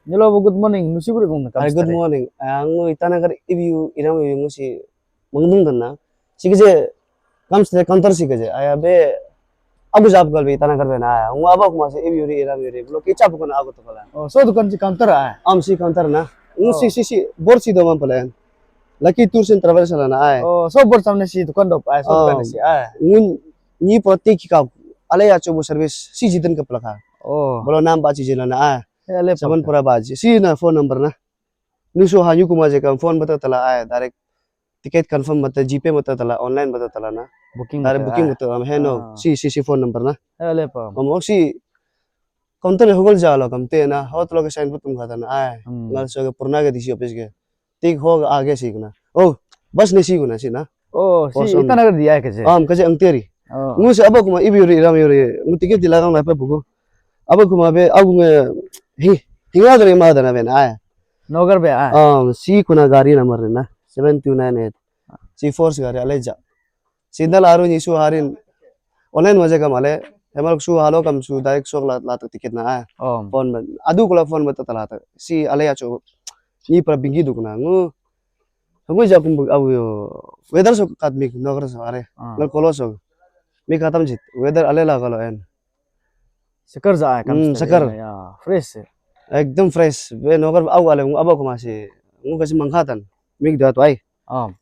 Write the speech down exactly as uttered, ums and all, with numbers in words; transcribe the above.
Hello, good morning. Nusi beri kong kam. Hi, good morning. Ang Itanagar ibu iram ibu si mengdung dana. Si keje kam sih counter si keje. Aya be aku jawab kal be Itanagar be na. Ang abak masih ibu yuri iram yuri. Belum kicap bukan aku tuh kala. Oh, so dukan si counter ah. Am si counter na. Ang si si si bor si doman pelayan. Lucky Tours and Travels na na ai. Oh, so bor samne si dukan dop ai. So dukan si ai. Ngun ni protik kau. Ale ya coba service si jiten ke pelaka. Oh. Belum nampak si jilana ai. Ele Saban pura baji. Si na phone number na. Nusu hanyu kuma je kam phone bata tala ai direct ticket confirm bata GPay bata tala online bata tala na. Booking direct booking bata am heno. Si si si phone number na. Ele pa. Am si counter hogol jalo kam te na hot lo ke sign bot tum khata na ai. Ngal so ke purna ke D C office ke. Tik ho age si na. Oh, bus ne si na si na. Oh, si Itanagar dia ke je. Am ke je angteri. Ngu se aba kuma ibi yuri iram yuri ngu ticket di lagang na pe buku. Aba kuma be agu nge hi hinga dari ma dana ben ai. Nogar be ai. Um, si kuna gari number na seven two nine eight. Si force gari aleja. Signal aru ni su harin online maje kam ale. Hemal su halo kam su direct sok la la ticket na ai. Um. Phone ban adu kula phone bata talata. Si ale acho ni pra bingi dukna ngu. Ngu jakum abu yo weather so kat mik nogar so are. Ngal kolo so. Mik katam jit weather ale la kalo en. Sakar ja ai kam hmm, sakar. Ya, fresh. Ekdam fresh. Be nogar au ale aba kuma si. Ngu kasi mangkhatan. Mik da tu ai. Um.